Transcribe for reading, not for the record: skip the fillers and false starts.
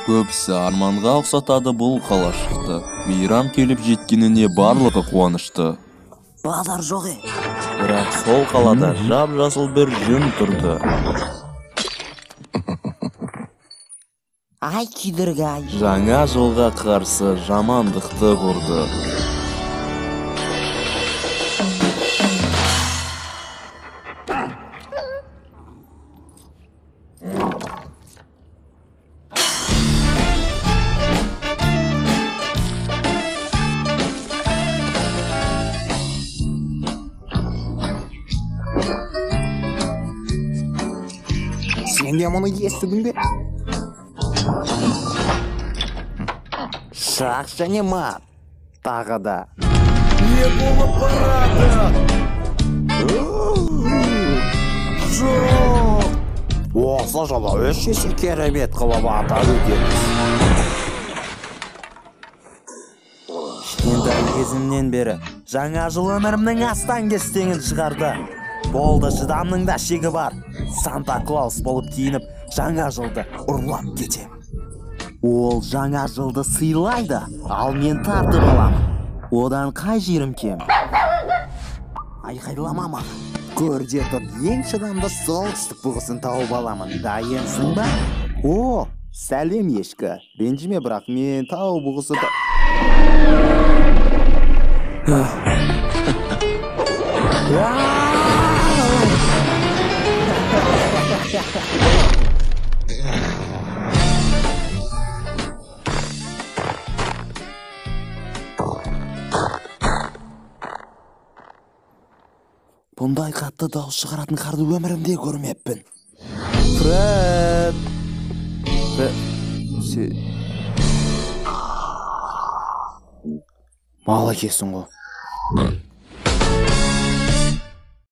Көбісі арманға ұқсатады бұл қалашықты. Мейрам келіп жеткеніне барлығы қуанышты. Базар жоқ е. Бірақ сол қалада жап-жасыл бір жүн тұрды. Ай күйдіргі ай. Жаңа жылға қарсы жамандықты құрды. Сен де мұны естідің бе? Шақ және мат. Тағы да. Не болып барады? Жоқ! Осы жылы 3 есе керемет қылып атап өтеміз. Кішкентай кезімнен бері жаңа жыл өмірімнің астан-кестеңін шығарды. Болды, шыдамның да шегі бар. Санта Клаус болып киініп, жаңа жылды ұрлап кетем. Ол жаңа жылды сыйлайды, ал мен тартып аламын. Одан қай жерім кем? Айқайлама маған. Көрде тұр, ең шыдамды солтүстік бұғысын тауып аламын. Дайынсың ба? О, сәлем ешкі. Ренжіме, бірақ мен тау бұғысы Бұндай қатты дауыс шығаратын қарды өмірімде көрмеппін. Фред! Фред! Мал екенсің ғой.